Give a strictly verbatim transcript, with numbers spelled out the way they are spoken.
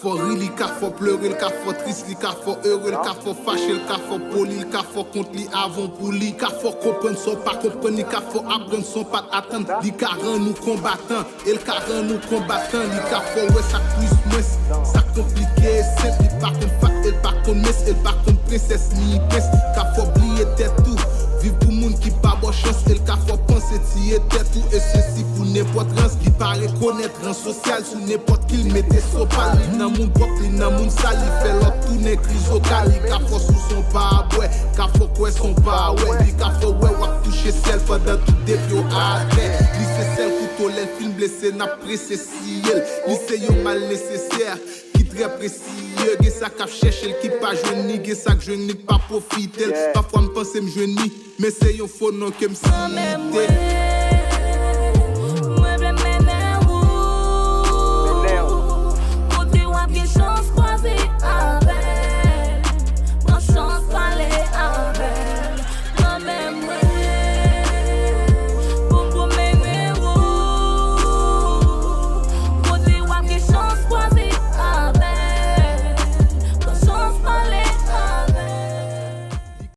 Fè w ri, li ka fè w plere, li ka fè w tris, li ka fè w ere, li ka fè w fache, li ka fè w poli, li ka fè w kont li avan w pou li. Li ka fè w konprann sa w pa konprann, li ka fè w aprann sa w pa t atann. Li ka rann ou konbatan, e l ka rann ou konbatan. Li ka fè w wè sa k plis mwens, sa k konplike e senp. Li pa konn fat, e l pa konn mens, e l pa konn prensès ni prens. Li ka fè w bliye tèt ou, viv pou moun ki pa ba w chans. E l ka fè w panse tiye tèt ou, e sesi pou nenpòt rans. Li pa rekonèt ran sosyal sou nenpòt ki l mete so pa l. Li nan moun pwòp, li nan moun sal, li fè lòt tounen krizokal. Li ka fè w sou son pa bwè, ka fè w kwè son pa wè. Li ka fè w wè w ap touche syèl pandan tout de pye w atè. Li se sèl kouto lè l fin blese, n ap prese siye l. Li se yon mal nesesè ki trè presye. Gen sa k ap chèche l ki pa jwenn li, gen sa k jwenn li k pa pwofite l. Pafwa m panse m jwenn li, men se yon fo non ke m site.